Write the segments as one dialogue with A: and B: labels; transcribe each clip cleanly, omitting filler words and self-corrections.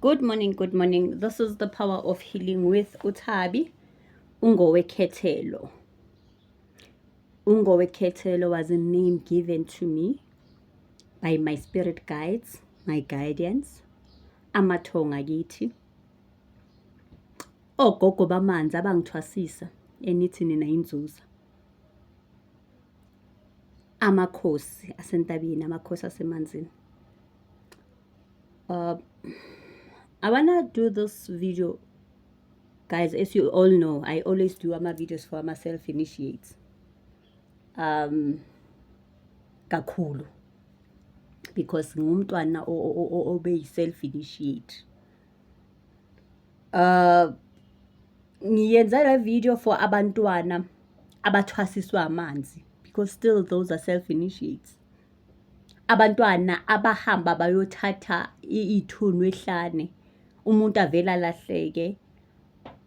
A: Good morning, good morning. This is the power of healing with uThabi Ungowekhethelo. Ungowekhethelo was a name given to me by my spirit guides, my guardians, amathonga kithi. Ogogo bamanzi abangithwasisa enithi nina inzuza. Amakhosi asentabeni, amakhosi asemanzini. I wanna do this video, guys. As you all know, I always do ama videos for ama self initiates. Kakhulu because ngumntwana obe self initiate. Ngiyenza le video for abantwana abathwasiswa amanzi because still those are self initiates. Abantwana abahamba bayothatha iy'thunwa ehlane, umuntu avele alahleke,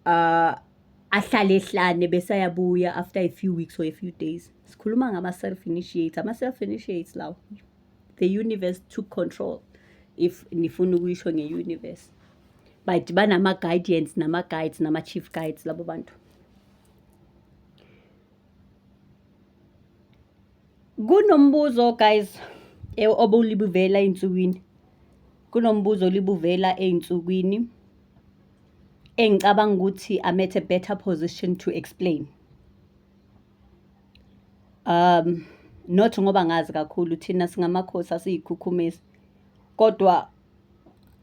A: ahlale ehlane bese ayabuya after a few weeks or a few days. Sikhuluma ngama-self initiates, ama-self initiates lawo. The universe took control, if nifuna ukuyisho nge-universe. But banama-guardians, nama-guides, nama-chief guides labo bantu. Kunombuzo guys obulibuvela ey'nsukwini. Kunombuzo olibuvela ey'nsukwini engicabanga ukuthi I'm at a better position to explain. Not ngoba ngazi kakhulu, thina singamakhosi asiyikhukhumezi, kodwa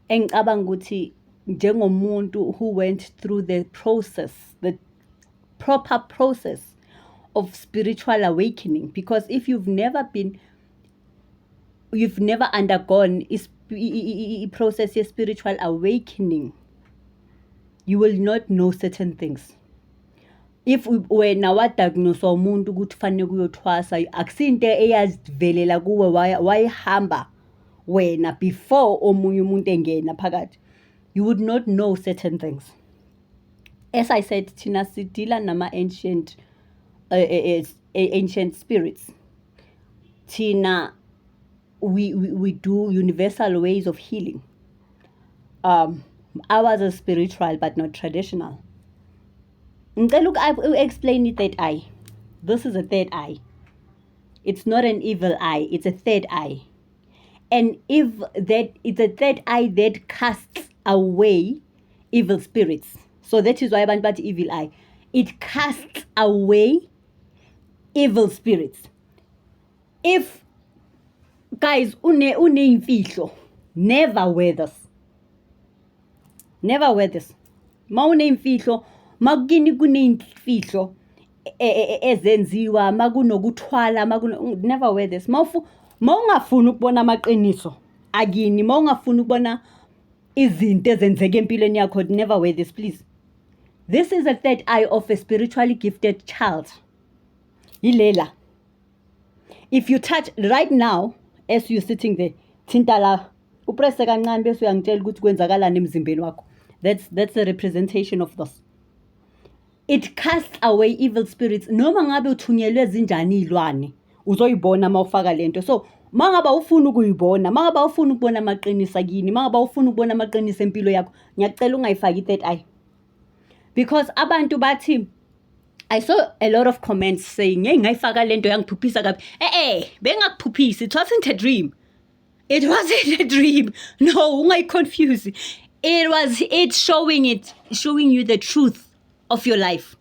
A: engicabanga ukuthi njengomuntu who went through the process, the proper process of spiritual awakening, because if you've never been, you've never undergone i-process ye-spiritual awakening, you will not know certain things. If wena wadiagnoswa umuntu ukuthi kufanele kuyothwasa, akusinto eyazivelela kuwe, wayihamba wena before omunye umuntu engena phakathi, you would not know certain things. As I said, thina sidila nama-ancient ancient spirits. Thina we do universal ways of healing. Ours is spiritual but not traditional. Ngicela uku-explain i-third eye. This is a third eye. It's not an evil eye, it's a third eye. And if that it's a third eye that casts away evil spirits. So that is why abantu bathi evil eye. It casts away evil spirits. If guys une uneyimfihlo, never wear this. Never wear this. Mawuneyimfihlo, makukini kuneyimfihlo ezenziwa, makunokuthwala, never wear this. Mawungafuni ukubona amaqiniso akini, mawungafuni ukubona izinto ezenzeka empilweni yakho, never wear this, please. This is a third eye of a spiritually gifted child. Yilela. If you touch right now, as you're sitting there, thinta la, upresse kancane bese uyangitshela ukuthi kwenzakalani emzimbeni wakho. That's a representation of this. It casts away evil spirits. Noma ngabe uthunyelwe zinjani iy'lwane, uzoyibona uma ufaka lento. So uma ngabe ufuna ukuyibona, uma ngabe ufuna ukubona amaqiniso akini, uma ngabe ufuna ukubona amaqiniso empilo yakho, ngiyacela ungayifaki i-third eye. Because abantu bathi, I saw a lot of comments saying, hey, ngayifaka lento yangiphuphisa kabi. Bengakuphuphisi. It wasn't a dream. It wasn't a dream. No, ungayi-confuse. It was it showing it, showing you the truth of your life.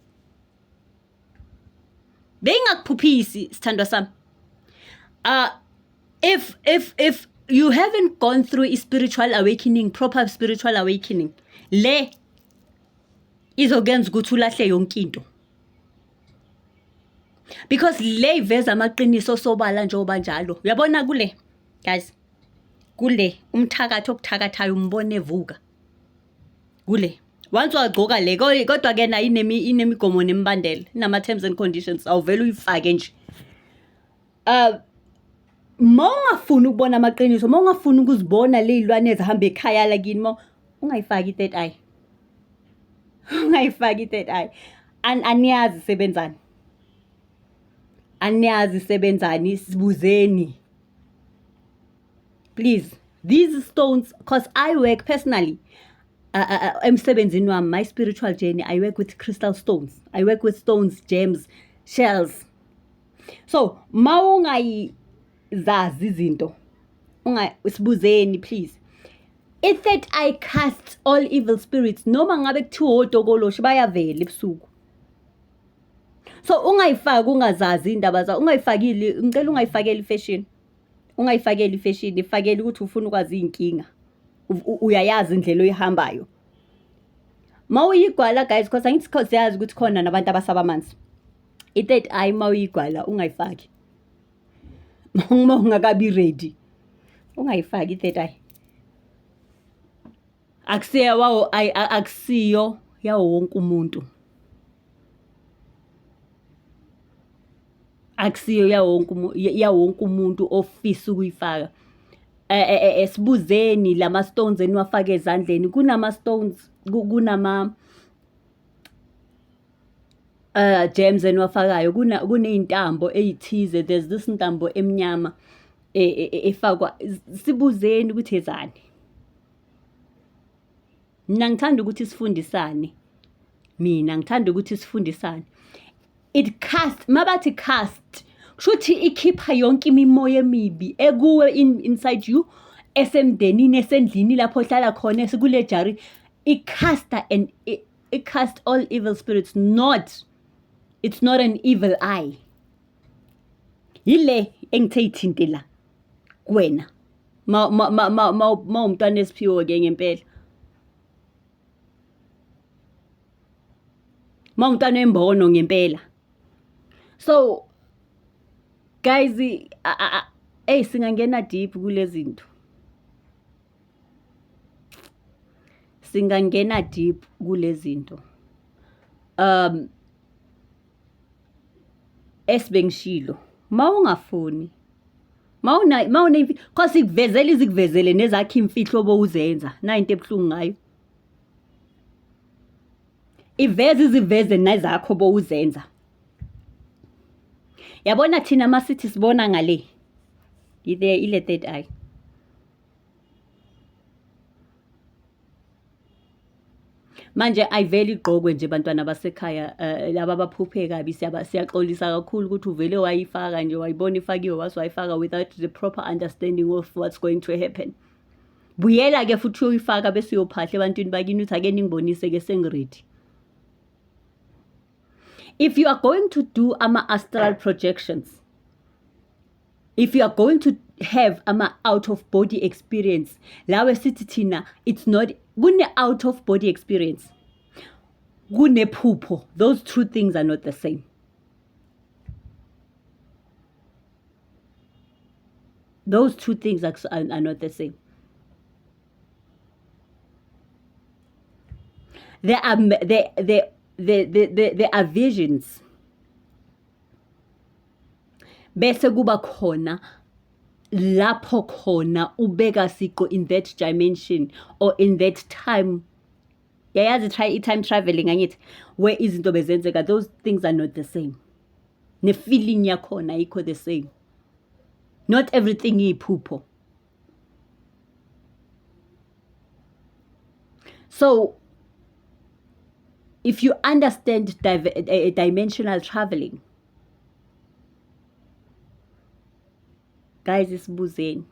A: Bengakuphuphisi, sithandwa sami. If you haven't gone through a spiritual awakening, proper spiritual awakening, le izokwenza ukuthi ulahle yonke into. Because le iveza amaqiniso sobala njengoba njalo. Uyabona kule, guys, kule umthakathi okuthakathayo umbone evuka. Kule. Once wagcoka le, kodwa ke nayo inemigomo nemibandela, inama terms and conditions, awuvele uyifake nje. Mawungafuni ukubona amaqiniso, mawungafuni ukuzibona ley'lwane ezihamba ekhaya lakini, ungayifaki i-third eye. Ungayifaki i-third eye. Aniyazi isebenzani. Aniyazi isebenzani, sibuzeni. Please, These stones, cause I work personally emsebenzini wami, my spiritual journey, I work with crystal stones. I work with stones, gems, shells. So mawungayizazi izinto, unga sibuzeni please. I-third eye casts all evil spirits noma ngabe kuthiwa otokoloshi bayavela ebusuku. So ungayifaki ungazazi indaba zakho, ungayifakile, ngicela ungayifakeli ifashion. Ungayifakeli ifashion, ifakele ukuthi ufuna ukwazi iy'nkinga. Uyayazi indlela oyihambayo. Mawuyigwala guys, cause angithi siyazi ukuthi khona nabantu abasaba amanzi. I-third eye mawuyigwala ungayifaki. Uma ungakabi ready, ungayifaki i-third eye. Akusiyo wawo akusiyo yawo wonke umuntu. Akusiyo yawo wonke umuntu ofisa ukuyifaka. Sibuzeni lama stones eniwafaka ezandleni, kunama stones, kunama gems eniwafakayo, kuney'ntambo ey'thize, there's this ntambo emnyama efakwa, sibuzeni ukuthi ezani. Mina ngithanda ukuthi sifundisane. Mina ngithanda ukuthi sifundisane. It cast, mabathi cast, kusho ukuthi ikhipha yonke imimoya emibi ekuwe inside you, esemndenini, esendlini lapho ohlala khona, esikule jari. I-casta and it cast all evil spirits, not, it's not an evil eye. Yile engithe ithinte la kuwena. Ma ma ma ma ma umntwana esiphiwo ke ngempela. Ma umntwana embono ngempela. So guys, hey singangena deep kulezinto. Singangena deep kulezinto. Esibengishilo, mawungafuni mawuna mawune cause ikuvezela izikuvezele nezakho imfihlo obowuzenza, nayi into ebuhlungu ngayo. Iveze iziveze nezakho obowuzenza. Yabona thina masithi sibona ngale, ile ile third eye. Manje ayivele igqokwe nje bantwana basekhaya laba abaphuphe kabi siyaxolisa kakhulu ukuthi uvele wayifaka nje wayibona ifakiwe wase wayifaka without the proper understanding of what's going to happen. Buyela-ke futhi uyoyifaka bese uyophahla ebantwini bakini uthi ake ningibonise-ke sengi-ready. If you are going to do ama-astral projections, if you are going to have ama-out of body experience, lawe sithi thina it's not, kune-out of body experience, kunephupho, those two things are not the same. Those two things are not the same. There are there, there, there, there, there are visions. Bese kuba khona lapho khona ubeka siqo in that dimension or in that time. Yayazi try i-time traveling angithi where izinto bezenzeka, those things are not the same. Ne feeling yakhona ayikho the same. Not everything iyiphupho. So if you understand dimensional traveling, guys, isibuzeni.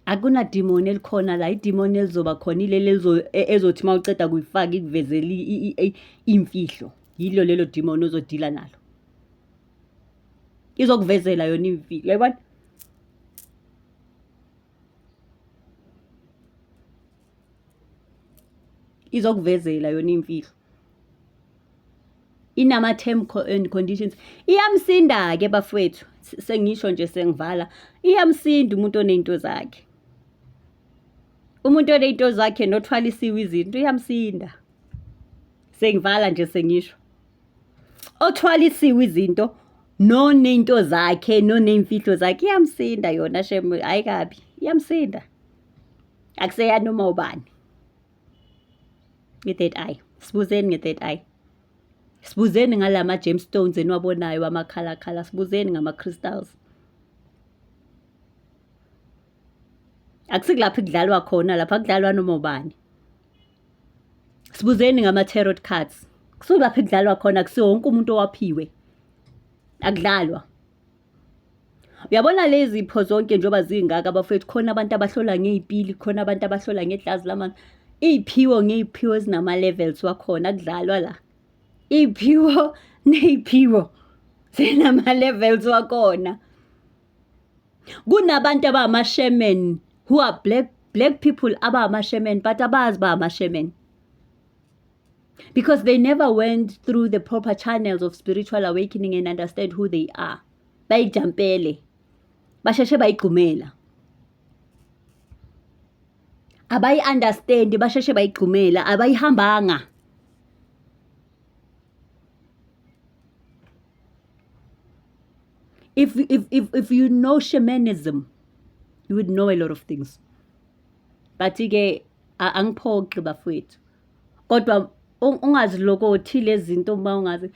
A: Akuna demon elikhona la, idemon elizoba khona ileli ezothi uma uceda kuyifaka ikuvezele imfihlo. Yilo lelo demon ozodila nalo. Izokuvezela yona imfihlo, uyayibona? Izokuvezela yona imfihlo. Inama-term and conditions. Iyamsinda-ke bafowethu, sengisho nje sengivala, iyamsinda umuntu oney'nto zakhe. Umuntu oney'nto zakhe nothwalisiwe izinto iyamsinda. Sengivala nje sengisho. Othwalisiwe izinto noney'nto zakhe noney'mfihlo zakhe iyamsinda yona shem, hhayi kabi, iyamsinda. Akuseyanoma ubani. I-third eye. Sibuzeni nge-third eye. Sibuzeni ngalama gemstones eniwabonayo amakhalakhala, sibuzeni ngama-crystals. Akusikulapho kudlalwa khona lapha kudlalwa noma ubani. Sibuzeni ngama-tarot cards. Kusukulapho kudlalwa khona kusiwo wonke umuntu owaphiwe. Akudlalwa. Uyabona lezi zipho zonke njengoba zingaka bafethu khona abantu abahlola ngey'pili, khona abantu abahlola ngeglazi lamanzi. Iy'phiwo ngey'phiwo ezinama-levels wakhona akudlalwa la. Iy'phiwo ney'phiwo zinama-levels wakhona. Kunabantu abama-shaman who are black people abama-shaman but abazi ba ama-shaman. Because they never went through the proper channels of spiritual awakening and understand who they are. Bayijampele. Basheshe bayigxumela. Abayi-understand basheshe bayigxumela, abayihambanga. If you know shamanism, you would know a lot of things. But ke angiphoxi bafowethu. Kodwa ungazilokothi lezi zinto uma ungazi.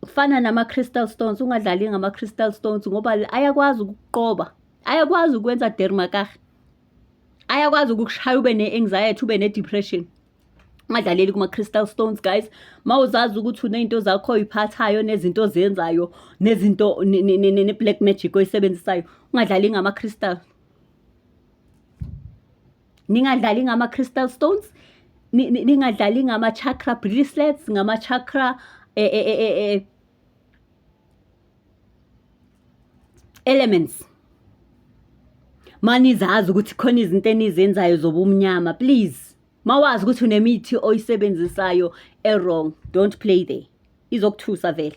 A: Kufana nama-crystal stones, ungadlali ngama-crystal stones ngoba ayakwazi ukukuqoba, ayakwazi ukwenza dermakahe, ayakwazi ukukushaya ube ne-anxiety, ube ne-depression. Ungadlaleli kuma-crystal stones guys. Mawuzazi ukuthi uney'nto zakho oy'phathayo nezinto ozenzayo nezinto ne-black magic oyisebenzisayo, ungadlali ngama-crystal. Ningadlali ngama-crystal stones, ningadlali ngama-chakra bracelets, ngama-chakra elements. Manizazi ukuthi khona izinto enizenzayo zobumnyama, please. Mawazi ukuthi unemithi oyisebenzisayo e-wrong, don't play there. Izokuthusa vele.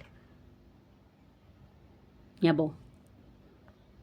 A: Ngiyabonga.